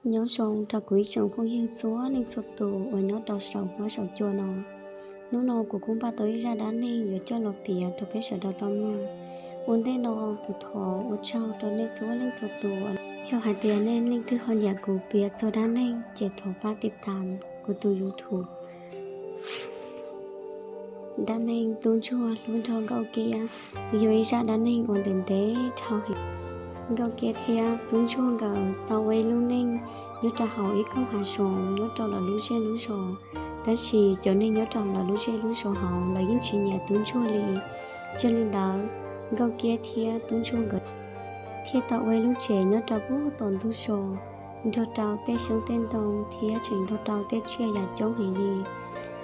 Nyob zoo rau kuv ib tsoom phooj ywg txhua leej txhua tus uas nyob rau saum huab saum cua no. Hnub no kuv kuj npaj tau ib zaj dab neeg yuav coj los piav rau peb sawv daws tau mloog. Ua ntej no kuv thov ua tsaug rau nej txhua leej txhua tus. Txawm hais tias nej leej twg ho nyiam kuv piav txog dab neeg ces thov pab tiv tas kuv tus YouTube. Dab neeg Tub Ntsuag hlub nrog Nkauj Kiab yog ib zaj dab neeg uas ntev ntev dhau heev. Nkauj Kiab thiab Tub Ntsuag nkawd tau ua ib lub neej nyob rau hauv ib koog hav zoov nyob rau lawv lub zej lub zos. Tab sis cov neeg nyob rau lawv lub zej lub zos hauv lawv yeej tsis nyiam Tub Ntsuag li. Yog li ntawd, Nkauj Kiab thiab Tub Ntsuag nkawd thiaj tau ua ib lub tsev nyob rau puag tom ntug zos, nrog rau tej xyoob tej ntoo thiab tseem nrog rau tej tsiaj yam coob heev li.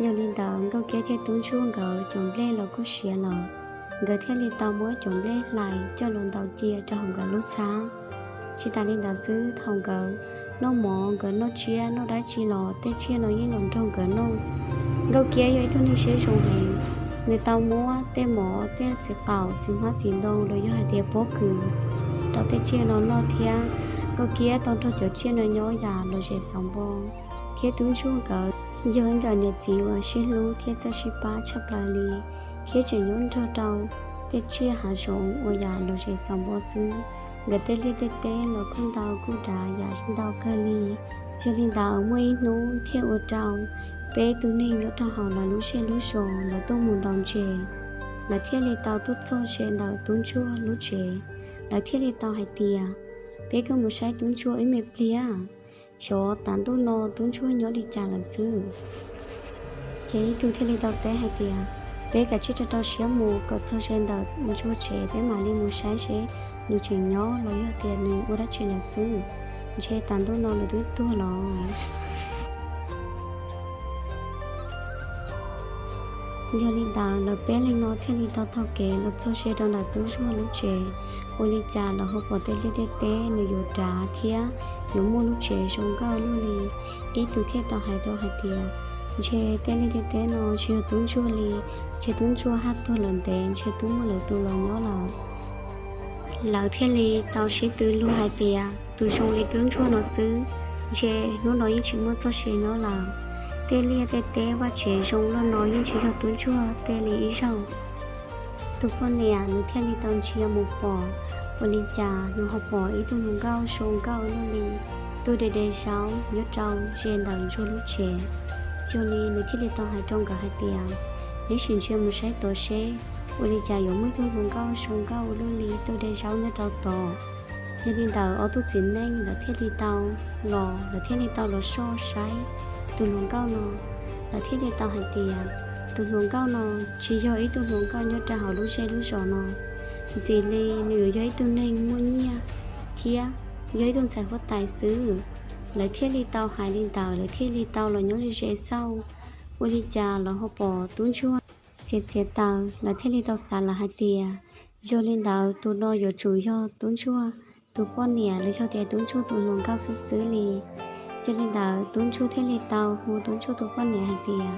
Yog li ntawd, Nkauj Kiab thiab Tub Ntsuag nkawd cov nplej los kuj siav lawm, nkawd thiaj li tau muab cov nplej hlais coj los ntaus cia rau hauv nkawd lub txhab. Tsis tas li ntawd xwb, thaum nkawd noj mov, nkawd noj tsiab noj dab tsi los tej tsiaj no yeej los nrog nkawd noj. Nkauj Kiab yog ib tug neeg siab zoo heev, nws tau muab tej mov, tej txiv qaum, txiv hmab txiv ntoo los yog hais tias pob kws rau tej tsiaj no noj thiab. Nkauj Kiab tau nrog cov tsiaj no nyob yam lom zem xauv npo, thiab Tub Ntsuag nkawd yog ib nkawm niam txiv uas sib hlub thiab txawj sib pab tshaj plaws li, thiab tseem nyob nrog rau tej tsiaj hav zoov ua yam lom zem xauv npo xwb. Nkawd tej liaj tej teb los kuj ntau kuj dav yam ntau kawg li. Yog li ntawd, muaj ib hnub thiaj ua rau peb tug neeg nyob rau hauv lawv lub zej lub zos lawv tuaj mus ntaus ntses, lawv thiaj li tau tuaj txog ze ntawm Tub Ntsuag lub tsev. Lawv thiaj li tau hais tias, peb kuj mus saib Tub Ntsuag ib me pliag, xyov tav ntuj no Tub Ntsuag nyob li cas lawm xwb. Ces ib tug thiaj li tau teb hais tias, peb kav tsij rau rau siab mus kom txog ze ntawm Ntsuag tsev peb mam li mus saib seb nws tseem nyob los yog tias nws ua dab tsi lawm xwb, ntshe tav ntuj no nws twb tuag los. Yog li ntawd, lawv peb leeg no thiaj li tau taug kev los txog ze rau ntawm Tub Ntsuag lub tsev. Ua li cas lawv ho pom tej liaj tej teb nws yuav dav thiab yuav muaj lub tsev zoo nkauj luaj li. Ib tug thiaj tau hais rau hais tias, ntshe tej liaj tej teb no tsis yog Tub Ntsuag li, ntshe Tub Ntsuag haj tuag lawm ntev, ntshe twb muaj lwm tus los nyob lawm. Lawv thiaj li tau sib tw luag hais tias, tus zoo li Tub Ntsuag no xwb, ntshe hnub no yeej tsis muaj txoj sia nyob lawm. Tej liaj tej teb vaj tsev zoo luaj no yeej tsis yog Tub Ntsuag tej li ib zaug. Tus poj niam nws thiaj li tau ntsia mus pom, ua li cas nws ho pom ib tug hluas nkauj zoo nkauj luaj li, tuaj de de zaub nyob rau ze ntawm Ntsuag lub tsev. Yog li nws thiaj li tau hais rau nkawd hais tias, neb sim ntsia mus saib tod seb, ua li cas yuav muaj ib tug hluas nkauj zoo nkauj ua luaj li tuaj de zaub nyob rau tod. Yog li ntawd, ob tug txiv neej lawv thiaj li tau los, lawv thiaj li tau los soj saib tus hluas nkauj no. Lawv thiaj li tau hais tias, tus hluas nkauj no tsis yog ib tug hluas nkauj nyob rau hauv lub zej lub zos no, ntxim li nws yog ib tug neeg muaj nyiaj thiab yog ib tug ntxhais huab tais xwb. Lawv thiaj li tau hais li ntawd, lawv thiaj li tau los nyob ze ze xauj, ua li cas lawv ho pom Tub Ntsuag txiav txiav taws. Lawv thiaj li tau xav lawm hais tias, yog li ntawd tus no yuav tsum yog Tub Ntsuag tus poj niam los yog tias Tub Ntsuag tus hluas nkauj xwb xwb li. Yog li ntawd, Tub Ntsuag thiaj li tau hu Tub Ntsuag tus poj niam hais tias,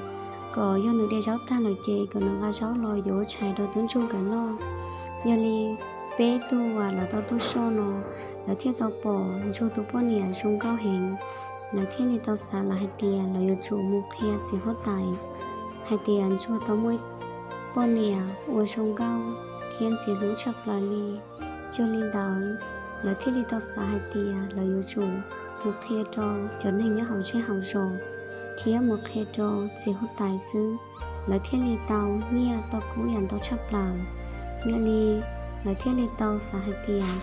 kom yog nws de zaub tag lawm ces kom nws nqa zaub los yuav ua tshais rau Tub Ntsuag nkawd noj. Yog li, peb tug uas lawv tau tuaj soj no, lawv thiaj tau pom Ntsuag tus poj niam zoo nkauj heev. Lawv thiaj li tau xav lawm hais tias lawv yuav tsum mus qhia txiv huab tais hais tias Ntsuag tau muaj poj niam uas zoo nkauj thiab ntxim hlub tshaj plaws li. Yog li ntawd, lawv thiaj li tau xav hais tias lawv yuav tsum mus qhia rau cov neeg nyob hauv zej hauv zos thiab mus qhia rau txiv huab tais xwb, lawv thiaj li tau nyiaj tau kub yam ntau tshaj plaws. Yog li, lawv thiaj li tau xav hais tias,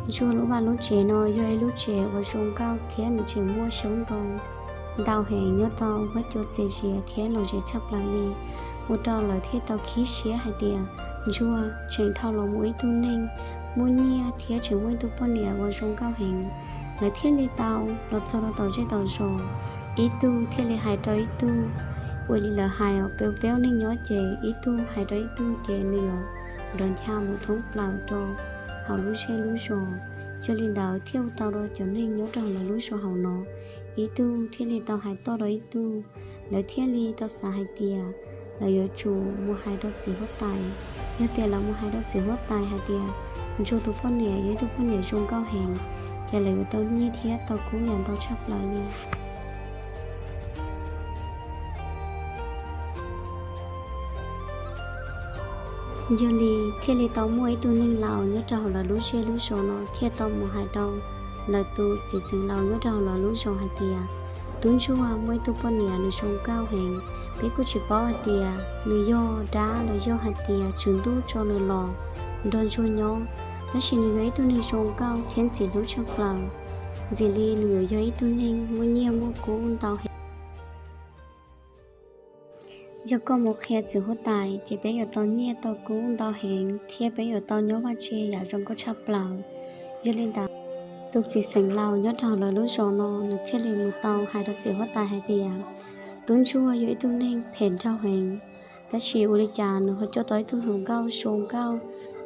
Ntsuag lub vaj lub tsev no yog ib lub tsev uas zoo nkauj thiab nws tseem muaj xyoob ntoo ntau heev nyob rau huab cua txias zias thiab lom zem tshaj plaws li. Ua rau lawv thiaj tau khib siab hais tias, Ntsuag tseem dhau los mus ib tug neeg muaj nyiaj thiab tseem muaj ib tug poj niam uas zoo nkauj heev. Lawv thiaj li tau los txog rau tom zej tom zos, ib tug thiaj li hais rau ib tug, ua li lawv hais os, peb ua neeg nyob ces ib tug hais rau ib tug ces nws yuav nrov ncha mus thoob plaws rau hauv lub zej lub zos. Yog li ntawd thiaj ua tau rau cov neeg nyob rau hauv lawv lub zos hauv no, ib tug thiaj li tau hais toj rau ib tug. Lawv thiaj li tau xav hais tias lawv yuav tsum mus hais rau txiv huab tais. Yog tias lawv mus hais rau txiv huab tais hais tias Ntsuag tus poj niam yog ib tug poj niam zoo nkauj heev, ces lawv yuav tau nyiaj thiab tau kub yam ntau tshaj plaws li. Yog li thiaj li tau muaj ib tug neeg laus nyob rau hauv lawv lub zej lub zos no thiaj tau mus hais rau lawv tus txiv xeev laus nyob rau hauv lawv lub zos hais tias, tub ntsuag muaj ib tug poj niam nws zoo nkauj heev. Peb kuj tsis paub hais tias nws yog dab los yog hais tias tswv ntuj tso nws los nrog ntsuag nyob, tab sis nws yog ib tug neeg zoo nkauj thiab ntxim hlub tshaj plaws. Ntxim li nws yuav yog ib tug neeg muaj nyiaj muaj kub ntau heev. Yog koj mus qhia txiv huab tais ces peb yuav tau nyiaj tau kub ntau heev thiab peb yuav tau nyob vaj tse yam zoo nkauj tshaj plaws. Yog li ntawd, tus txiv xeev laus nyob rau lawv lub zos no nws thiaj li mus tau hais rau txiv huab tais hais tias, tub ntsuag yog ib tug neeg phem nraug heev, tab sis ua li cas nws ho coj tau ib tug hluas nkauj zoo nkauj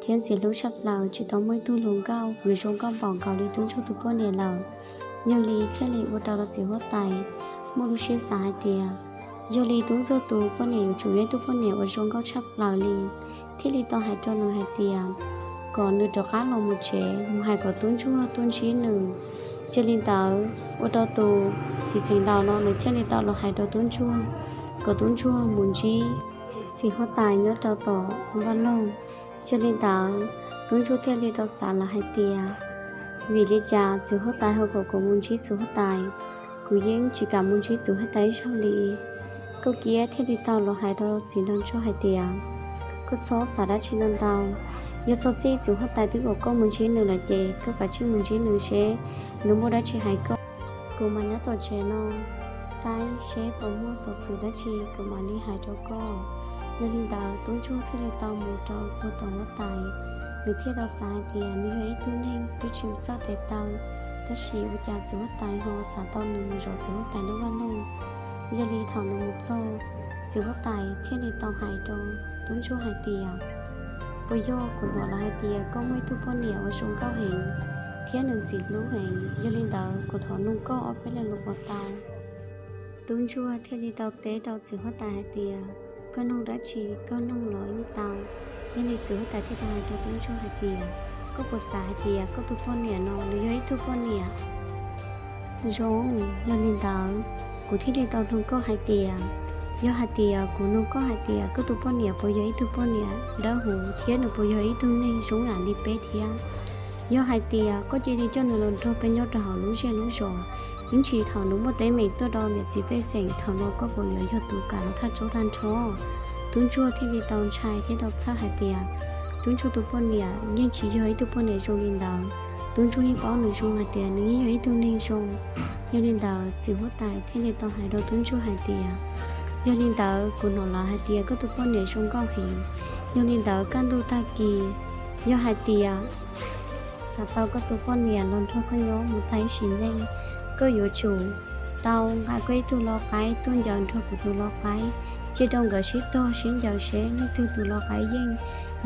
thiab ntxim hlub tshaj plaws, tsis tau muaj ib tug hluas nkauj yuav zoo nkauj npaum nkaus li tub ntsuag tus poj niam lawm. Yog li thiaj li ua rau txiv huab tais muaj lub siab xav hais tias, yog li tub ntsuag tus poj niam yuav tsum yog ib tug poj niam uas zoo nkauj tshaj plaws li, thiaj li tau hais rau nws hais tias kom nws rov qab los mus tsev mus hais kom tub ntsuag tuaj ntsib nws. Yog li ntawd ua rau tus txiv xeev laus no nws thiaj li tau los hais rau tub ntsuag kom tub ntsuag mus ntsib txiv huab tais nyob rau tom vaj loog. Yog li ntawd tub ntsuag thiaj li tau xav lawm hais tias, vim li cas txiv huab tais ho kom kuv mus ntsib txiv huab tais? Kuv yeej tsis kam mus ntsib txiv huab tais ib zaug li. Nkauj Kiab thiaj li tau los hais rau txiv nraug ntsuag hais tias, koj txhob xav dab tsi ntau ntau. Yog txog txij txiv huab tais twb kom koj mus ntsib nws lawm ces koj kav tsij mus ntsib nws seb nws muaj dab tsi hais koj. Kuv mas nyob tom tsev no saib seb puas muaj xov xwm dab tsi kuv mam li hais rau koj. Yog li ntawd tub ntsuag thiaj li tau mus rau puag tom huab tais. Nws thiaj tau xav hais tias nws yog ib tug neeg twb tsis txawj tes taw, tab sis ua cas txiv huab tais ho xav tau nws mus zov txiv huab tais lub vaj loog. Yog li thaum nws mus txog, txiv huab tais thiaj li tau hais rau tub ntsuag hais tias, puas yog kuv hnov lawv hais tias koj muaj ib tug poj niam uas zoo nkauj heev thiab nws ntxim hlub heev, yog li ntawd kuv thov nug koj ob peb lo lus puas tau? Tub ntsuag thiaj li tau teb rau txiv huab tais hais tias, koj nug dab tsi koj nug los yeej tau. Yog li txiv huab tais thiaj tau hais rau tub ntsuag hais tias, koj puas xav hais tias koj tus poj niam no nws yog ib tug poj niam zoo? Yog li ntawd kuv thiaj li tau nug koj hais tias, yog hais tias kuv nug koj hais tias koj tus poj niam puas yog ib tug poj niam dawb huv thiab nws puas yog ib tug neeg zoo ib yam li peb thiab? Yog hais tias koj cia li coj nws los nrog peb nyob rau hauv lub zej lub zos, ib ntsis thaum nws muaj teeb meem tuaj rau niam txiv pej xeem thaum no koj puas yuav yog tus kam los thaj tsaub tag nrho? Tub ntsuag thiaj li tau ntshai thiab tau txhawj hais tias, tub ntsuag tus poj niam yeej tsis yog ib tug poj niam zoo li ntawd. Tub ntsuag yeej paub nws zoo hais tias nws yeej yog ib tug neeg zoo. Yog li ntawd txiv huab tais thiaj li tau hais rau tub ntsuag hais tias, yog li ntawd kuv hnov lawv hais tias koj tus poj niam zoo nkauj heev. Yog li ntawd kaj ntug tag kis, yog hais tias xav tau koj tus poj niam los nrog koj nyob mus tag ib sim neej, koj yuav tsum tau nqa koj ib tug lau qaib tuaj ncaws nrog kuv tus lau qaib, cia rau nkawd sib tog sib ncaws seb leej twg tus lau qaib yeej.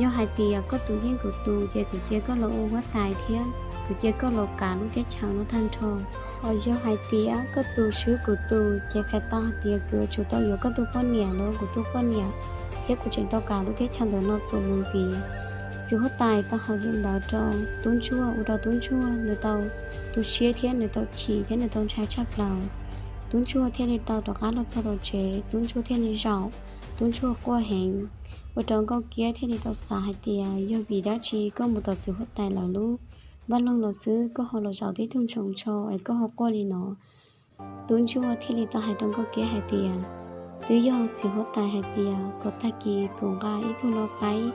Yog hais tias koj tus yeej kuv tus ces kuv cia koj los ua huab tais thiab kuv cia koj los kav lub teb chaws no tag nrho. Hos yog hais tias koj tus swb kuv tus ces txhais tau hais tias kuv yuav tsum tau yuav koj tus poj niam los ua kuv tus poj niam, thiab kuv tseem tau kav lub teb chaws ntawm no txuas mus ntxiv. Txiv huab tais tau hais li ntawd rau tub ntsuag ua rau tub ntsuag nws tau tu siab thiab nws tau chim thiab nws tau ntshai tshaj plaws. Tub ntsuag thiaj li tau rov qab los txog tom tsev, tub ntsuag thiaj li zaum, tub ntsuag quaj heev, ua rau nkauj kiab thiaj li tau xav hais tias yog vim dab tsi koj mus tom txiv huab tais lawv lub vaj loog los xwb koj ho los zaum tib tug ntsoos tsho es koj ho quaj li no. Tub ntsuag thiaj li tau hais rau nkauj kiab hais tias, twb yog txiv huab tais hais tias kom tag kis kuv nqa ib tug lau qaib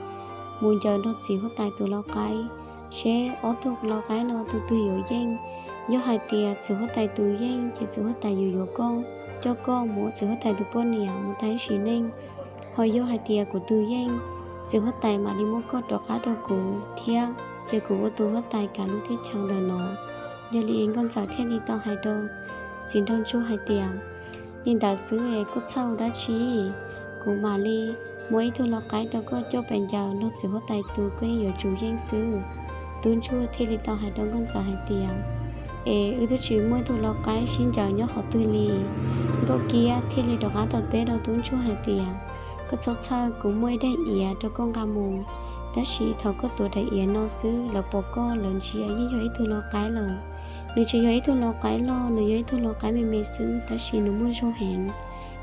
mus ncaws nrog txiv huab tais tus lau qaib, seb ob tug lau qaib no tus twg yuav yeej. Yog hais tias txiv huab tais tus yeej ces txiv huab tais yuav yuav koj, coj koj mus ua txiv huab tais tus poj niam mus tag ib sim neej. Hos yog hais tias kuv tus yeej, txiv huab tais mam li muab koj rov qab rau kuv thiab cia kuv ua tus huab tais kav lub teb chaws ntawm no. Yog li nkauj ntxawm thiaj li tau hais rau txiv nraug ntsuag hais tias, li ntawd xwb es koj txhawj ua dab tsi, kuv mam li muab ib tug lau qaib rau koj coj pes ncaws nrog txiv huab tais tus koj yeej yuav tsum yeej xwb. Tub ntsuag thiaj li tau hais rau nkauj ntxawm hais tias, es wb twb tsis muaj ib tug lau qaib sib ncaws nyob qhov twg li. Nkauj kiab thiaj li rov qab tau teb rau tub ntsuag hais tias, koj txhob txhawj, kuv muaj ib daim iav rau koj nqa mus, tab sis thaum koj tuav daim iav no xwb lawv pom koj lawv ntsia yeej yog ib tug lau qaib lawm. Nws tsis yog ib tug lau qaib loj, nws yog ib tug lau qaib me me xwb, tab sis nws muaj zog heev.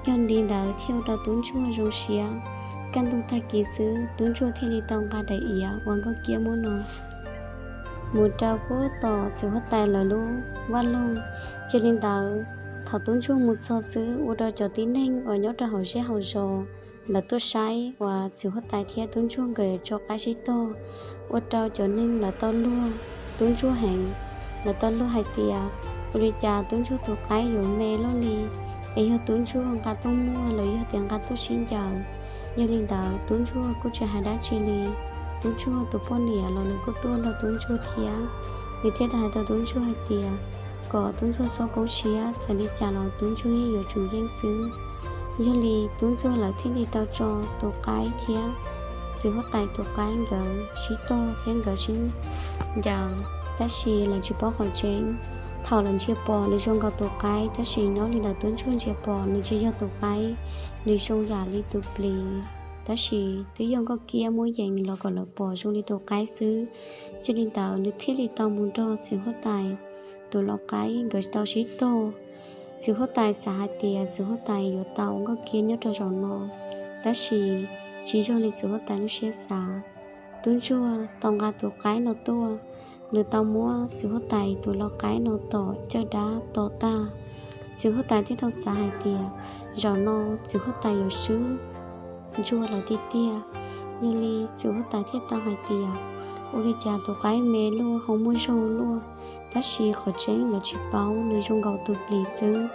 Yog li ntawd thiaj ua rau tub ntsuag zoo siab. Kaj ntug tag kis xwb, tub ntsuag thiaj li tau nqa daim iav uas Nkauj Kiab muab no mus rau puag tom txiv huab tais lawv lub vaj loog. Yog li ntawd, thaum tub ntsuag mus txog xwb, ua rau cov tib neeg uas nyob rau hauv zej hauv zos lawv tuaj saib uas txiv huab tais thiab tub ntsuag nkawd tso qaib sib tog, ua rau cov neeg lawv tau luag tub ntsuag heev. Lawv tau luag hais tias, ua li cas tub ntsuag tus qaib yuav me luaj li, es yog tub ntsuag nqa tuaj muag los yog tias nqa tuaj sib ncaws. Yog li ntawd, tub ntsuag kuj tsis hais dab tsi li. Tub ntsuag tus poj niam los nws kuj tuaj nrog tub ntsuag thiab. Nws thiaj tau hais rau tub ntsuag hais tias, kom tub ntsuag txhob koob siab, txawm li cas los tub ntsuag yeej yuav tsum yeej xwb. Yog li tub ntsuag lawv thiaj li tau tso tus qaib thiab txiv huab tais tus qaib nkawd sib tog thiab nkawd sib ncaws, tab sis lawv tsis paub qhov tseeb. Thaum lawv ntsia pom nws zoo nkaus tus qaib, tab sis nyob li ntawm tub ntsuag ntsia pom nws tsis yog tus qaib, nws zoo yam li tus plis. Tab sis twb yog Nkauj Kiab muab yees los kom lawv pom zoo li tus qaib xwb. Yog li ntawd, nws thiaj li tau mus nrog txiv huab tais tus lau qaib nkawd tau sib tog. Txiv huab tais xav hais tias txiv huab tais yuav tau Nkauj Kiab nyob rau zaum no, tab sis tsis yog li txiv huab tais lub siab xav. Tub ntsuag tau nqa tus qaib no tuaj, nws tau muab txiv huab tais tus lau qaib no tom caj dab tom tag. Txiv huab tais thiaj tau xav hais tias zaum no txiv huab tais yuav swb ntsuag lawm tiag tiag. Yog li txiv huab tais thiaj tau hais tias, ua li cas tus qaib me luaj ho muaj zog luaj, tab sis qhov tseeb lawv tsis paub, nws zoo nkaus tus plis xwb.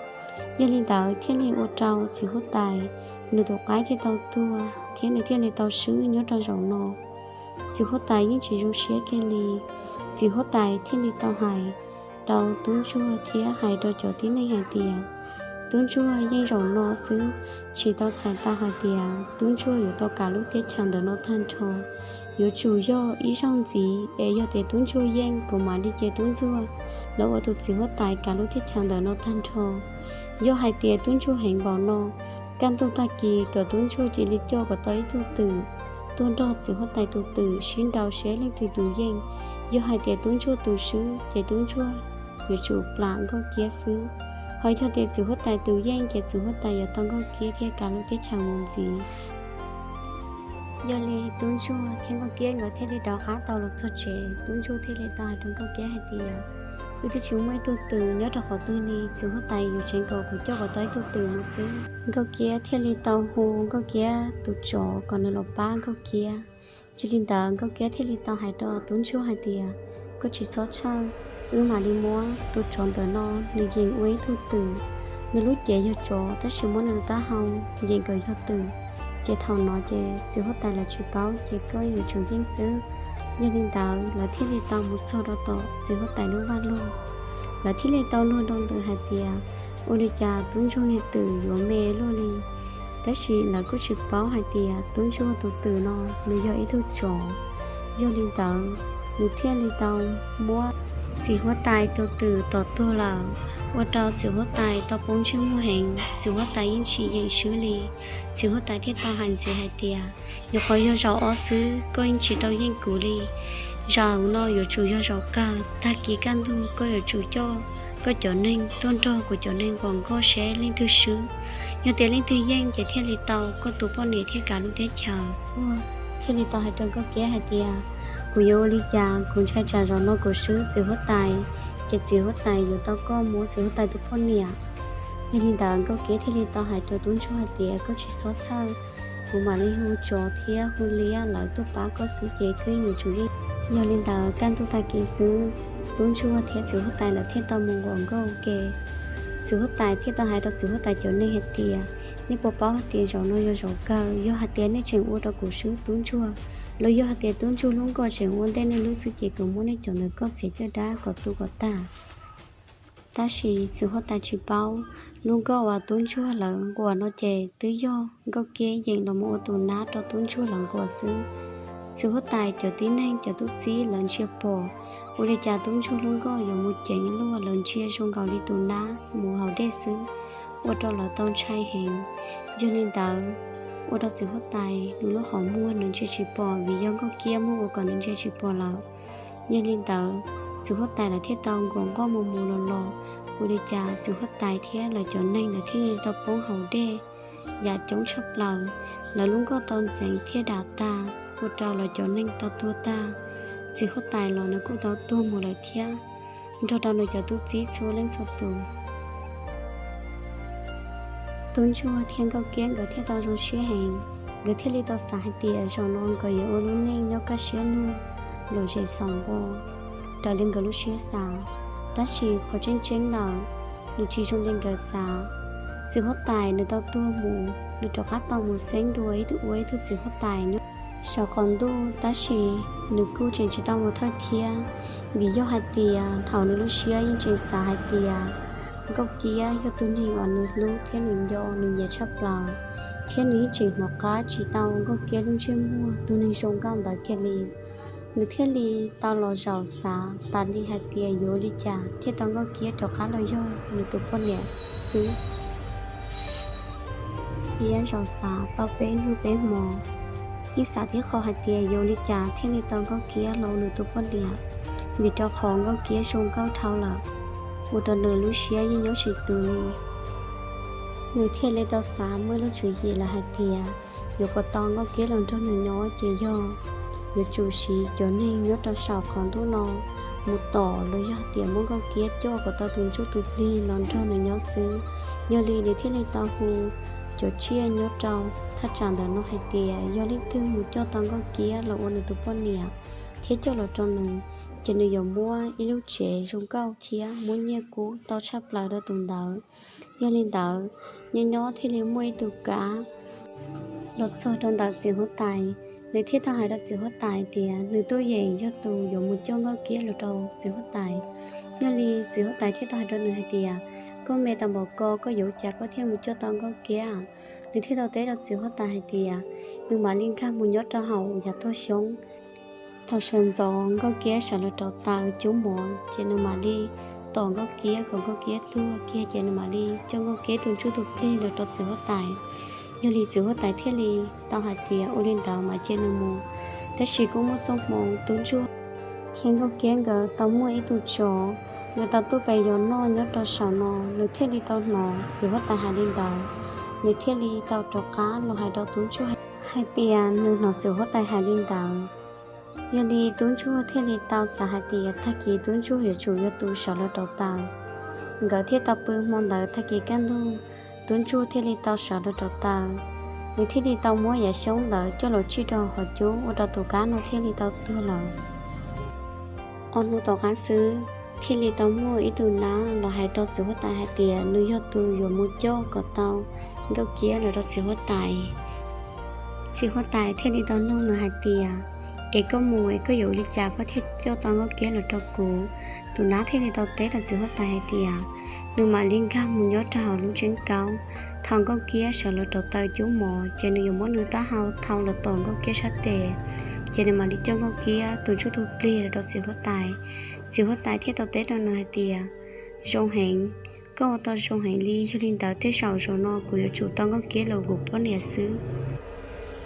Yog li ntawd thiaj li ua rau txiv huab tais nws tus qaib thiaj tau tuag thiab nws thiaj li tau swb nyob rau zaum no. Txiv huab tais yeej tsis zoo siab kiag li. Txiv huab tais thiaj li tau hais rau tub ntsuag thiab hais rau cov tib neeg hais tias, tub ntsuag yeej zaum no xwb, tsis tau txhais tau hais tias tub ntsuag yuav tau kav lub teb chaws ntawm no tag nrho. Yuav tsum yog ib zaug ntxiv es yog tias tub ntsuag yeej, kuv mam li cia tub ntsuag los ua tus txiv huab tais kav lub teb chaws ntawm no tag nrho. Yog hais tias tub ntsuag heev npaum no, kaj ntug tag kis kom tub ntsuag cia li coj kom tau ib tug twm tuaj nrog txiv huab tais tus twm sib nraus seb leej twg tus yeej. Yog hais tias tub ntsuag tus swb ces tub ntsuag yuav tsum plam Nkauj Kiab xwb. Ho yog tias txiv huab tais tus yeej ces txiv huab tais yuav tau Nkauj Kiab thiab kav lub teb chaws mus ntxiv. Yog li tub ntsuag thiab Nkauj Kiab nkawd thiaj li rov qab tau los txog tsev. Tub ntsuag thiaj li tau hais rau Nkauj Kiab hais tias, wb twb tsis muaj ib tug twm nyob rau qhov twg li, txiv huab tais yuav tseev kom kuv coj kom tau ib tug twm mus xwb. Nkauj Kiab thiaj li tau hu Nkauj Kiab tus tsov kom nws los pab Nkauj Kiab. Cia li ntawd Nkauj Kiab thiaj li tau hais rau tub ntsuag hais tias, koj tsis txhob txhawj, wb mam li muab tus tsov ntawm no nws yeem ua ib tug twm. Nws lub cev yog tsov tab sis muab nws taub hau yeem kom yog twm, ces thaum no ces txiv huab tais lawv tsis paub ces koj yuav tsum yeej xwb. Yog li ntawd lawv thiaj li tau mus txog rau tom txiv huab tais lub vaj loog. Lawv thiaj li tau luag nroo ntws hais tias, ua li cas tub ntsuag niag twm yuav me luaj li. Tab sis lawv kuj tsis paub hais tias tub ntsuag tus twm no nws yog ib tug tsov. Yog li ntawd, nws thiaj li tau muab txiv huab tais tus twm tom tuag lawm, ua rau txiv huab tais tau poob ntsej muag heev, txiv huab tais yeej tsis yeem swb li. Txiv huab tais thiaj tau hais ntxiv hais tias, nyuam qhuav yog zaum ob xwb, koj yeej tsis tau yeej kuv li. Zaum no yuav tsum yog zaum kawg, tag kis kaj ntug koj yuav tsum coj koj cov neeg tuaj nrog kuv cov neeg nquam nkauj seb leej twg swb. Yog tias leej twg yeej ces thiaj li tau koj tus poj niam thiab kav lub teb chaws. Thiaj li tau hais rau Nkauj Kiab hais tias, kuv yuav ua li cas, kuv ntshai tsam zaum no kuv swb txiv huab tais, ces txiv huab tais yuav tau koj mus ua txiv huab tais tus poj niam. Yog li ntawd Nkauj Kiab thiaj li tau hais rau tub ntsuag hais tias, koj tsis txhob txhawj, kuv mam li hu tsov thiab hu liab lawv tuaj pab koj xwb ces koj yeej yuav tsum yeej. Yog li ntawd kaj ntug tag kis xwb, tub ntsuag thiab txiv huab tais lawv thiaj tau mus nquam nkauj ua ke. Txiv huab tais thiaj tau hais rau txiv huab tais cov neeg hais tias, nej puas paub hais tias zaum no yog zaum kawg, yog hais tias nej tseem ua rau kuv swb tub ntsuag, los yog hais tias tub ntsuag lub nkoj tseem ua ntej nej lub xwb ces kuv muab nej cov ntawd koj txiav caj dab kom tu kom tag. Tab sis txiv huab tais tsis paub, lub nkoj uas tub ntsuag lawv nquam no ces twb yog Nkauj Kiab yeem los mus ua tus nab rau tub ntsuag lawv nquam xwb. Txiv huab tais cov tib neeg cov tub txib lawv ntsia pom, ua li cas tub ntsuag lub nkoj yuav mus ceev luaj, lawv ntsia zoo nkaus li tus nab mus haus dej xwb, ua rau lawv tau ntshai heev. Yog li ntawd, ua rau txiv huab tais nws lub qhov muag nws ntsia tsis pom vim yog Nkauj Kiab muab ua kom nws ntsia tsis pom lawm. Yog li ntawd, Txiv huab tais lawv thiaj tau nkaus nqoj mus mus los los, ua li cas txiv huab tais thiab lawv cov neeg lawv thiaj li tau poob hauv dej yam coob tshaj plaws. Lawv lub nkoj tau ntxeev thiab dam tag, ua rau lawv cov neeg tau tuag tag. Txiv huab tais los nws kuj tau tuag mus lawm thiab, nrog rau nws cov tub txib txhua leej txhua tus. Tub ntsuag thiab Nkauj Kiab nkawd thiaj tau zoo siab heev, nkawd thiaj li tau xav hais tias zaum no nkawd yuav ua lub neej nyob kaj siab lug, lom zem xaus npo raws li nkawd lub siab xav. Tab sis qhov tseeb tseeb lawm, nws tsis zoo li nkawd xav. Txiv huab tais nws tau tuag mus, nws rov qab tau mus xeeb dua ib tug ua ib tug txiv huab tais nyob saum qaum ntuj, tab sis nws kuj tseem tsis tau mus thawj thiab, vim yog hais tias thaum nws lub siab yeej tseem xav hais tias Nkauj Kiab yog tus neeg uas nws hlub thiab nws nco nws nyiam tshaj plaws, thiab nws yeej tseem hnov qab tsis tau Nkauj Kiab lub ntsej muag tus neeg zoo nkauj ntawd kiag li. Nws thiaj li tau los zaum xav tas li hais tias yuav ua li cas thiaj tau Nkauj Kiab rov qab los yog nws tus poj niam xwb. Thiab zaum xav tau peb hnub peb hmo, ib xav tib qho hais tias yuav ua li cas thiaj li tau Nkauj Kiab los ua nws tus poj niam, vim rau qhov Nkauj Kiab zoo nkauj dhau lawm, ua rau nws lub siab yeej nyob tsis tus li. Nws thiaj li tau xav muaj lub tswv yim lawm hais tias yuav kom tau Nkauj Kiab los nrog nws nyob ces yog yuav tsum siv cov neeg nyob rau saum qaum ntuj no mus tom los yog tias muab Nkauj Kiab coj kom tau tus ntsuj tus plig los nrog nws nyob xwb. Yog li nws thiaj li tau hu cov tsiaj nyob rau thaj tsam ntawm no hais tias yog leej twg mus coj tau Nkauj Kiab los ua nws tus poj niam thiab coj los rau nws, ces nws yuav muab ib lub tsev zoo nkauj thiab muab nyiaj kub tau tshaj plaws rau tus ntawd. Yog li ntawd, nyob nyob thiaj li muaj ib tug kav los txog rau ntawm txiv huab tais. Nws thiaj tau hais rau txiv huab tais tias nws tuaj yeem yog tus yuav mus coj Nkauj Kiab los rau txiv huab tais. Yog li txiv huab tais thiaj tau hais rau nws hais tias, koj me tau npaum ko, koj yuav ua cas koj thiaj mus coj tau Nkauj Kiab? Nws thiaj tau teb rau txiv huab tais hais tias nws mam li nkag mus nyob rau hauv yav tog xyoob. Thaum sawv ntxov Nkauj Kiab sawv los rauv taws cub mov ces nws mam li tom Nkauj Kiab kom Nkauj Kiab tuag kiag ces nws mam li coj Nkauj Kiab tus ntsuj tus plig los rau txiv huab tais. Yog li txiv huab tais thiaj li tau hais tias ua li ntawd mas cia nws mus. Tab sis kuj muaj txoj hmoo tub ntsuag thiab Nkauj Kiab nkawd tau muaj ib tug tsov, nkawd tau tuaj pem yos noj nyob rau saum no, nws thiaj li tau hnov txiv huab tais hais li ntawd, nws thiaj li tau rov qab los hais rau tub ntsuag hais tias nws hnov txiv huab tais hais li ntawd. Yog li tub ntsuag thiaj li tau xav hais tias tag kis tub ntsuag yuav tsum yog tus sawv los rauv taws. Nkawd thiaj tau pw hmo ntawd, tag kis kaj ntug tub ntsuag thiaj li tau sawv los rauv taws. Nws thiaj li tau muab yav xyoob ntawd coj los tsij rau hauv qhov cub ua rau tus kab no thiaj li tau tuag lawm. Ob hnub tom qab xwb, thiaj li tau muaj ib tug nab los hais rau txiv huab tais hais tias nws yog tus yuav mus coj kom tau Nkauj Kiab los rau txiv huab tais. Txiv huab tais thiaj li tau nug nws hais tias, es koj mus es koj yuav ua li cas koj thiaj coj tau Nkauj Kiab los rau kuv? Tus nab thiaj li tau teb rau txiv huab tais hais tias nws mam li nkag mus nyob rau hauv lub tseeb kaub. Thaum Nkauj Kiab sawv los rauv taws cub mov ces nws yuav muab nws taub hau thau los tom Nkauj Kiab sab tes, ces nws mam li coj Nkauj Kiab tus ntsuj tus plig los rau txiv huab tais. Txiv huab tais thiaj tau teb rau nws hais tias, zoo heev, koj ua tau zoo heev li. Yog li ntawd tej zaum zaum no kuv yuav tsum tau Nkauj Kiab los ua kuv poj niam xwb.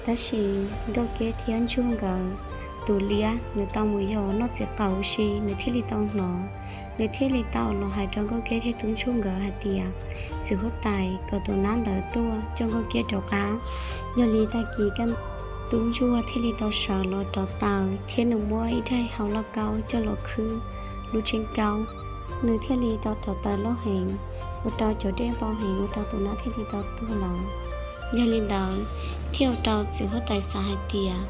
Tab sis Nkauj Kiab thiab ntsuag nkawd tus liab nws tau mus yos noj txiv qaum huv si, nws thiaj li tau hnov, nws thiaj li tau los hais rau Nkauj Kiab thiab tub ntsuag nkawd hais tias txiv huab tais kom tus nab ntawd tuaj coj Nkauj Kiab rov qab. Yog li tag kis kaj ntug tub ntsuag thiaj li tau sawv los rauv taws thiab nws muab ib daim hau lauj kaub coj los khwb lub tseeb kaub. Nws thiaj li tau rauv taws loj heev, ua rau cov dej npau heev, ua rau tus nab thiaj li tau tuag lawm. Yog li ntawd, thiaj ua rau txiv huab tais xav hais tias,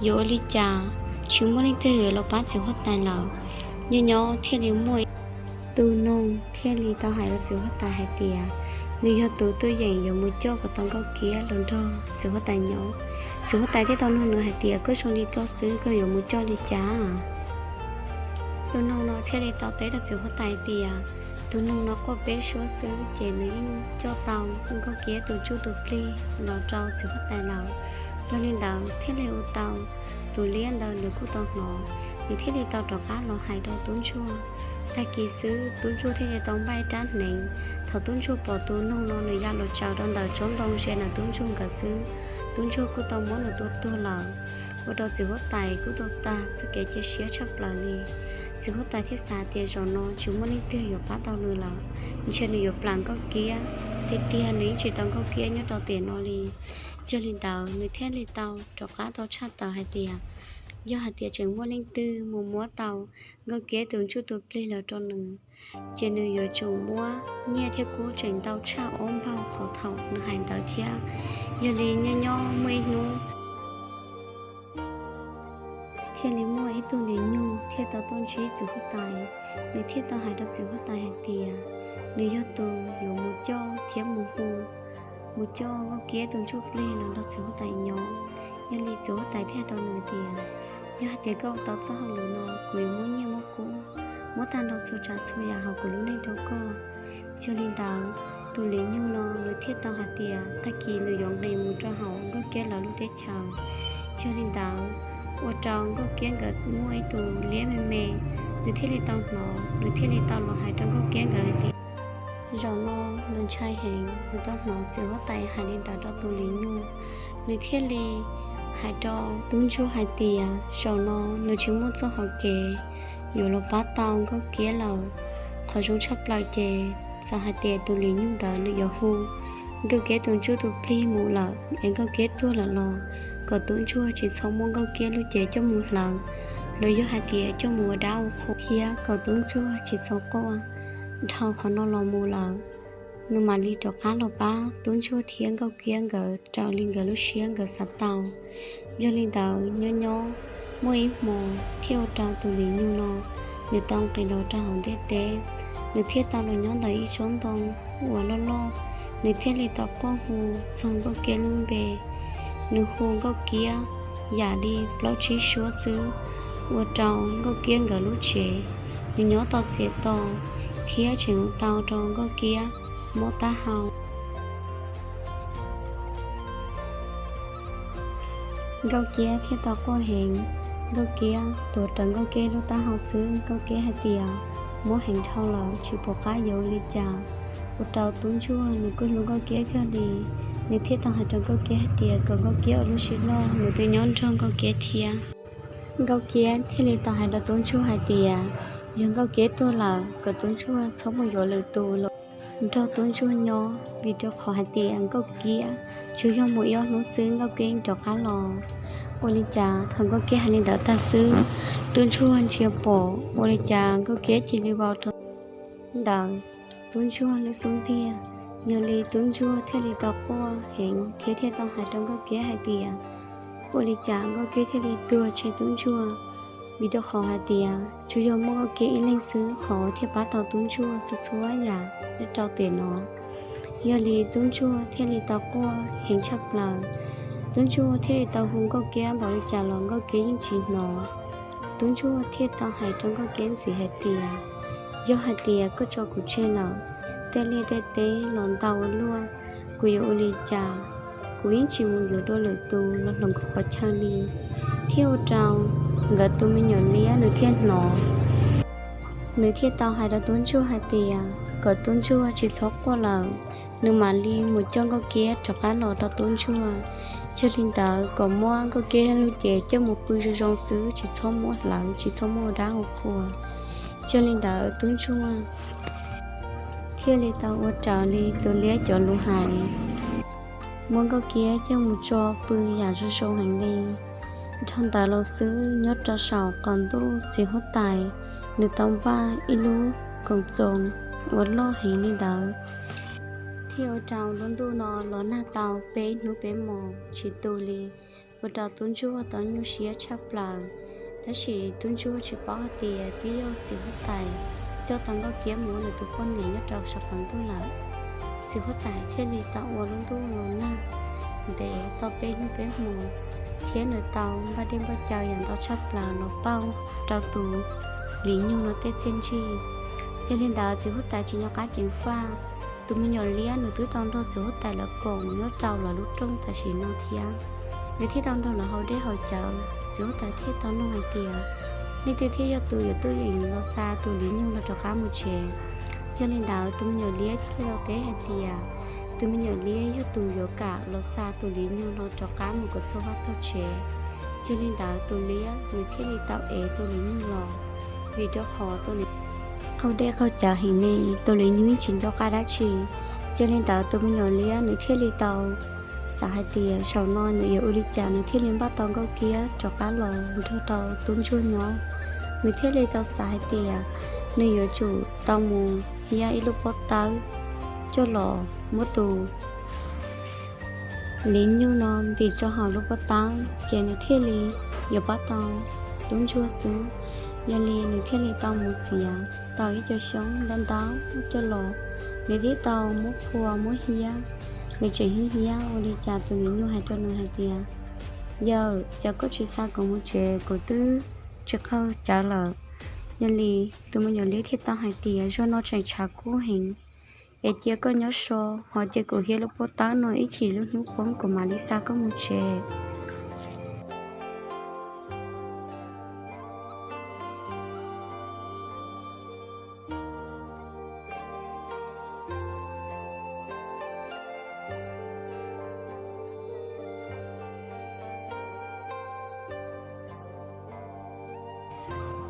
yuav ua li cas, tsis muaj leej twg yuav los pab txiv huab tais lawm. Nyob nyob thiaj li muaj tus noog thiaj li tau hais rau txiv huab tais hais tias, nws yog tus tuaj yeem yuav mus coj kom tau Nkauj Kiab los nrog txiv huab tais nyob. Txiv huab tais thiaj tau nug nws hais tias, koj zoo li koj xwb koj yuav mus coj li cas? Tus noog no thiaj li tau teb rau txiv huab tais tias, tus noog no quaj peb suab xwb ces nws yeej coj tau Nkauj Kiab tus ntsuj tus plig los rau txiv huab tais lawm. Yog li ntawd thiaj li ua tau tus liab ntawd nws kuj tau hnov, nws thiaj li tau rov qab los hais rau tub ntsuag. Tag kis xwb tub ntsuag thiaj li tau npaj rab hneev. Thaum tub ntsuag pom tus noog no nws ya los tsaws rau ntawm tsob ntoo ze ntawm tub ntsuag nkawd xwb, tub ntsuag kuj tau muab nws tua tuag lawm, ua rau txiv huab tais kuj tau tag txoj kev cia siab tshaj plaws li. Txiv huab tais thiaj xav tias zaum no tsis muaj leej twg yuav pab tau nws lawm, ntshe nws yuav plam Nkauj Kiab. Tiag tiag nws yeej tsis tau Nkauj Kiab nyob rau tiam no li. Yog li ntawd nws thiaj li tau rov qab tau tshaj tawm hais tias, yog hais tias tseem muaj leej twg mus muab tau Nkauj Kiab tus ntsuj tus plig los rau nws, ces nws yuav tsum muab nyiaj thiab kub tseem ntau tshaj ob npaug qhov thaum nws hais ntawd thiab. Yog li nyob nyob muaj ib hnub thiaj li muaj ib tug lis nyug thiaj tau tuaj ntsib txiv huab tais. Nws thiaj tau hais rau txiv huab tais hais tias nws yog tus yuav mus coj thiab mus hu, mus coj Nkauj Kiab tus ntsuj plig los nrog txiv huab tais nyob. Yog li txiv huab tais thiaj hais rau nws tias, yog hais tias koj ua tau txoj hauj lwm no, kuv yuav muab nyiaj muab kub, muab tag nrho txhua tsav txhua yam hauv kuv lub neej rau koj. Yog li ntawd tus lis nyug no nws thiaj tau hais tias tag kis nws yuav nqis mus rau hauv Nkauj Kiab lawv lub teb chaws. Yog li ntawd ua rau Nkauj Kiab nkawd muaj ib tus liab me me, nws thiaj li tau hnov, nws thiaj li tau los hais rau Nkauj Kiab nkawd hais tias, zaum no nws ntshai heev, nws tau hnov txiv huab tais hais li ntawd rau tus lis nyug, nws thiaj li hais rau tub ntsuag hais tias zaum no nws tsis muaj txoj hauv kev yuav los pab tau Nkauj Kiab lawm. Qhov zoo tshaj plaws ces txawm hais tias tus lis nyug ntawd nws yuav hu Nkauj Kiab tus ntsuj tus plig mus lawm es Nkauj Kiab tuag lawm los kom tub ntsuag tsis txhob muab Nkauj Kiab lub cev coj mus hlawv, los yog hais tias coj mus ua dab ua qhua thiab kom tub ntsuag tsis txhob quaj. Dhau qhov no los mus lawm, nws mam li rov qab los pab tub ntsuag thiab Nkauj Kiab nkawd raws li nkawd lub siab nkawd xav tau. Yog li ntawd nyob nyob muaj ib hmo thiaj ua rau tus lis nyug no nws tau nqis los rau hauv ntiaj teb. Nws thiaj tau los nyob ntawm ib tsob ntoo uas loj loj, nws thiaj li tau quaj hu txog Nkauj Kiab lub npe. Nws hu Nkauj Kiab yam li plaub tsib suab xwb, ua rau Nkauj Kiab nkawd lub tsev nws nyob tau txias to thiab tseem tau rau Nkauj Kiab mob taub hau. Nkauj Kiab thiaj tau quaj heev. Nkauj Kiab tuav rawv Nkauj Kiab lub taub hau xwb, Nkauj Kiab hais tias mob heev dhau lawm tsis pom qab yuav ua li cas. Ua rau tub ntsuag nws kuj hlub Nkauj Kiab kawg li, nws thiaj tau hais rau Nkauj Kiab hais tias kom Nkauj Kiab ua lub siab loj, nws twb nyob nrog Nkauj Kiab thiab. Nkauj Kiab thiaj li tau hais rau tub ntsuag hais tias yog Nkauj Kiab tuag lawm kom tub ntsuag txhob mus yuav lwm tus los nrog tub ntsuag nyob, vim rau qhov hais tias Nkauj Kiab tsuas yog mus ib ob hnub xwb Nkauj Kiab yeej rov qab los. Ua li cas thaum Nkauj Kiab hais li ntawd tag xwb, tub ntsuag ntsia pom ua li cas Nkauj Kiab cia li vau rau ntawm tub ntsuag lub xub ntiag. Yog li tub ntsuag thiaj li tau quaj heev thiab thiaj tau hais rau Nkauj Kiab hais tias ua li cas Nkauj Kiab thiaj li tuag tseg tub ntsuag. Vim rau qhov hais tias tsuas yog muaj Nkauj Kiab ib leeg xwb qhov thiaj pab tau tub ntsuag txhua txhua yam nyob rau tiam no. Yog li tub ntsuag thiaj li tau quaj heev tshaj plaws. Tub ntsuag thiaj li tau hu Nkauj Kiab npaum li cas los Nkauj Kiab yeej tsis hnov. Tub ntsuag thiaj tau hais rau Nkauj Kiab ntxiv hais tias yog hais tias koj tso kuv tseg lawm, tej liaj tej teb los ntau ua luaj, kuv yuav ua li cas? Kuv yeej tsis mus yuav dua lwm tus los hloov kuv qhov chaw li. Thiaj ua rau nkawd tus me nyuam liab nws thiaj hnov. Nws thiaj tau hais rau tub ntsuag hais tias kom tub ntsuag tsis txhob quaj lawm, nws mam li mus coj Nkauj Kiab rov qab los rau tub ntsuag. Yog li ntawd kom muab Nkauj Kiab lub cev coj mus pw zoo zoo xwb, tsis txhob muab hlawv, tsis txhob muab ua dab ua qhua. Yog li ntawd tub ntsuag thiaj li tau ua raws li tus liab cov lus hais, muab Nkauj Kiab coj mus tso pw yam zoo zoo heev li. Dhau ntawd los xwb, nyob rau saum qaum ntuj txiv huab tais nws tau npaj ib lub koom txoos uas loj heev li ntawd, thiaj ua rau lub ntuj no los nag tau peb hnub peb hmos tsis tu li, ua rau tub ntsuag tau nyuaj siab tshaj plaws. Tab sis tub ntsuag tsis paub hais tias twb yog txiv huab tais coj tau Nkauj Kiab mus ua nws tus poj niam nyob rau saum qaum ntuj lawm. Txiv huab tais thiaj li tau ua lub ntuj los nag ntev tau peb hnub peb hmos, thiab nws tau npaj dej npaj cawv yam ntau tshaj plaws los pauj rau tus lis nyug no tej txiaj ntsig. Yog li ntawd txiv huab tais tsis nco qab ceev faj. Tus me nyuam liab nws twb tau nrog txiv huab tais lawv koom nyob rau lawv lub rooj tam sim no thiab, nws thiaj tau nrog lawv haus dej haus cawv. Txiv huab tais thiaj tau nug hais tias leej twg thiaj yog tus yuav tuaj yeem los xa tus lis nyug no rov qab mus tsev. Yog li ntawd tus me nyuam liab thiaj li tau teb hais tias tus me nyuam liab yog tus yuav kam los xa tus lis nyug no rov qab mus kom txog vaj txog tsev. Yog li ntawd tus liab nws thiaj li tau ev tus lis nyug los. Vim rau qhov tus niam qaug dej qaug cawv heev li, tus Liv Nyug tsis nco qab dab tsi. Yog li ntawd tus me nyuam liab nws thiaj li tau xav hais tias zaum no nws yuav ua li cas nws thiaj li npaj tau Nkauj Kiab rov qab los nrog rau tub ntsuag nyob. Nws thiaj li tau xav hais tias nws yuav tsum tau mus hiab ib lub pob tawb coj los muab tus Liv Nyug no ntim rau hauv lub pob tawb ces nws thiaj li yuav pab tau tub ntsuag xwb. Yog li nws thiaj li tau mus txiav tau ib co xyoob ntau ntau coj los, nws thiaj tau muab phua muab hiab. Nws tseem hiab hiab ua li cas tus Liv Nyug hais rau nws hais tias, yawm, cas koj tsis xa kuv mus tsev, kuv twb tsis qaug cawv lawm. Yog li tus me nyuam liab thiaj tau hais tias, zaum no tseem tshav kub heev, es cia koj nyob so, ho cia kuv hiab lub pob tawb no ib chim lub hnub poob kuv mam li xa koj mus tsev.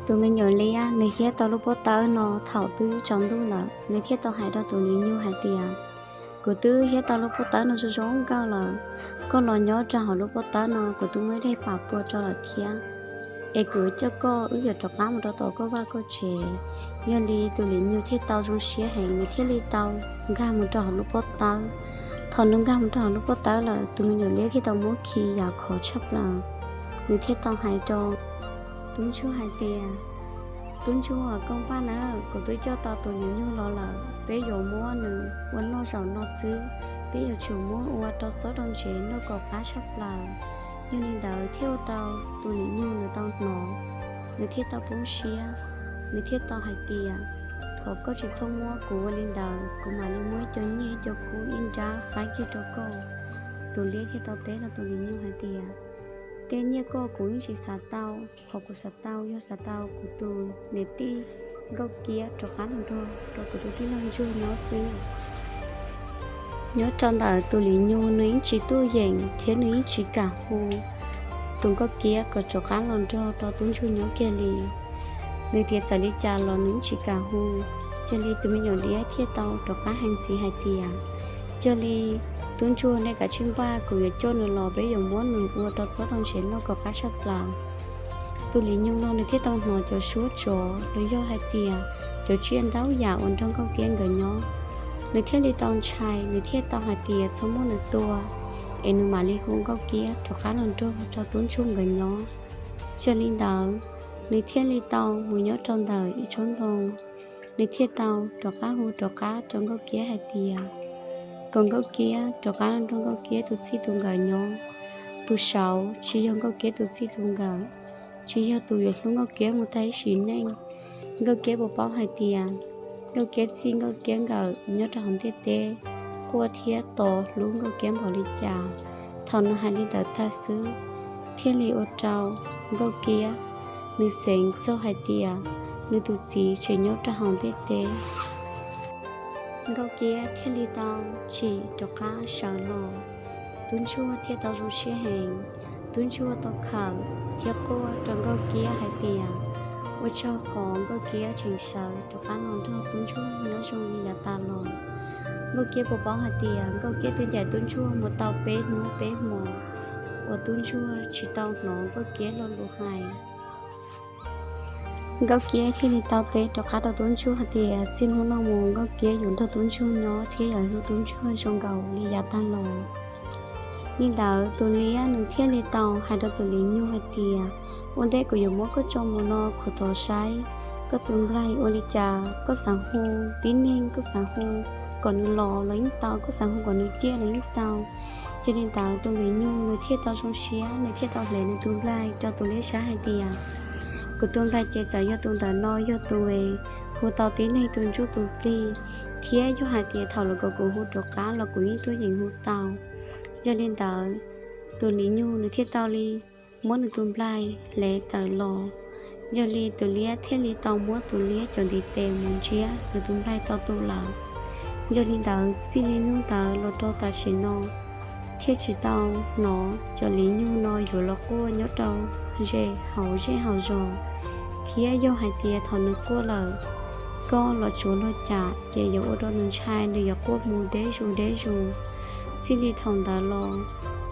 Tus me nyuam liab nws hiab tau lub pob tawb no thaum twb tsaus ntuj lawm, nws thiaj tau hais rau tus Liv Nyug hais tias, kuv twb hiab tau lub pob tawb no zoo zoo nkauj lawm, koj los nyob rau hauv lub pob tawb no kuv twb muab dej pam pua rau lawm thiab, es kuv coj koj wb yuav rov qab mus rau tom koj vaj koj tsev. Yog li tus Liv Nyug thiaj tau zoo siab heev, nws thiaj li tau nkag mus rau hauv lub pob tawb. Thaum nws nkag mus rau hauv lub pob tawb lawm, tus me nyuam liab thiaj tau muab khi yam khov tshaj plaws. Nws thiaj tau hais rau tub ntsuag hais tias, tub ntsuag, koj npaj na, kuv twb coj tau tus Liv Nyug los lawm, peb yuav muab nws ua noj zaum no xwb, peb yuav tsum muab ua rau txob rau ntsev noj kom qab tshaj plaws. Yog li ntawd thiaj ua rau tus Liv Nyug nws tau hnov, nws thiaj tau poob siab, nws thiaj tau hais tias, thov koj tsis txhob muab kuv ua li ntawd, kuv mam li muab ib co nyiaj ib co kub ib nrab faib kiag rau koj. Tus liab thiaj tau teb rau tus Liv Nyug hais tias, tej nyiaj koj kuv yeej tsis xav tau, qhov kuv xav tau yog xav tau kuv tus niam tij Nkauj Kiab rov qab los nrog rau kuv tus tij laug ntsuag nyob xwb. Nyob rau ntawm tus Liv Nyug nws yeej tsis tuaj yeem thiab nws yeej tsis kam hu tus Nkauj Kiab kom rov qab los nrog rau tub ntsuag nyob kiag li. Nws tias txawm li cas los nws yeej tsis kam hu. Yog li tus me nyuam liab thiaj tau rov qab hais ntxiv hais tias, yog li tub ntsuag nej kav tsij npaj, kuv yuav coj nws los, peb yuav muab nws ua rau txob rau ntsev noj kom qab tshaj plaws. Tus Liv Nyug no nws thiaj tau hnov cov suab tsov los yog hais tias cov tsiaj ntau yam uas nrog Nkauj Kiab nkawd nyob, nws thiaj li tau ntshai, nws thiaj tau hais tias txhob muab nws tua, es nws mam li hu Nkauj Kiab rov qab los nrog rau tub ntsuag nkawd nyob. Yog li ntawd, nws thiaj li tau mus nyob rau ntawm ib tsob ntoo. Nws thiaj tau rov qab hu rov qab rau Nkauj Kiab hais tias kom Nkauj Kiab rov qab los nrog Nkauj Kiab tus txij tus nkawm nyob. Tus saud tsis yog Nkauj Kiab tus txij tus nkawm, tsis yog tus yuav hlub Nkauj Kiab mus tag ib sim neej. Nkauj Kiab puas paub hais tias Nkauj Kiab txij Nkauj Kiab nkawm nyob rau hauv ntiaj teb quaj thiab tos hlub Nkauj Kiab npaum li cas. Thaum nws hais li ntawd tag xwb, thiaj li ua rau Nkauj Kiab nws xeev txog hais tias nws tus txiv tseem nyob rau hauv ntiaj teb. Nkauj Kiab thiaj li tau tsim rov qab sawv los. Tub ntsuag thiaj tau zoo siab heev. Tub ntsuag tau khawm thiab quaj rau Nkauj Kiab hais tias, ua tsaug qhov Nkauj Kiab tseem sawv rov qab los nrog tub ntsuag nyob zoo li yav tas los. Nkauj Kiab puas paub hais tias Nkauj Kiab twb ncaim tub ntsuag mus tau peb hnub peb hmo uas tub ntsuag tsis tau hnov Nkauj Kiab lo lus hais. Nkauj Kiab thiaj li tau teb rov qab rau tub ntsuag hais tias txij hnub no mus Nkauj Kiab yuav nrog tub ntsuag nyob thiab yuav hlub tub ntsuag zoo nkaus li yav tag los. Li ntawd tus liab nws thiaj li tau hais rau tus Liv Nyug hais tias, ua ntej kuv yuav muab koj tso mus no kuv thov saib koj tus nplaig ua li cas, koj xav hu tib neeg, koj xav hu kom nws los los yeej tau, koj xav hu kom nws ciaj los yeej tau. Ces li ntawd tus Liv Nyug nws thiaj tau zoo siab, nws thiaj tau hle nws tus nplaig rau tus liab saib hais tias, kuv tus nplaig ces txawm yog tus ntawm no, yog tus hu tau tib neeg, tus ntsuj tus plig, thiab yog hais tias thaum lawv kom kuv hu rov qab los kuv yeej tuaj yeem hu tau. Yog li ntawd tus Liv Nyug nws thiaj tau li muab nws tus nplaig hle tawm los. Yog li tus liab thiaj li tau muab tus liab cov ntiv tes mus ntsiab nws tus nplaig tau tu lawm. Yog li ntawd txij li hnub ntawd los rau tam sim no thiaj tsis tau hnov cov Liv Nyug no yuav los quaj nyob rau ze hauv zej hauv zos. Kiab yog hais tias thaum nws quaj lawm, koj los tsuav luag cam ces yuav ua rau nws ntshai, nws yuav quaj mus deb zus deb zus. Txij li thaum ntawd los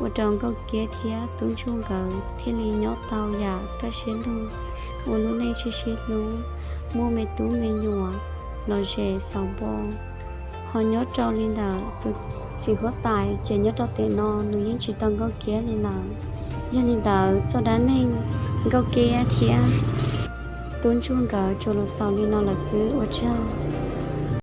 ua rau Nkauj Kiab thiab Tub Ntsuag nkawd thiaj li nyob tau yam kaj siab lug, ua lub neej sib sib hlub, muaj me tub me nyuam, lom zem xauv npo. Ho nyob rau li ntawm tus txiv huab tais ces nyob rau tiam no nws yeej tsis tau Nkauj Kiab li lawm. Yog li ntawd txoj dab neeg Nkauj Kiab thiab Tub Ntsuag nkawd tsuas los xaus li no lawm xwb, ua tsaug.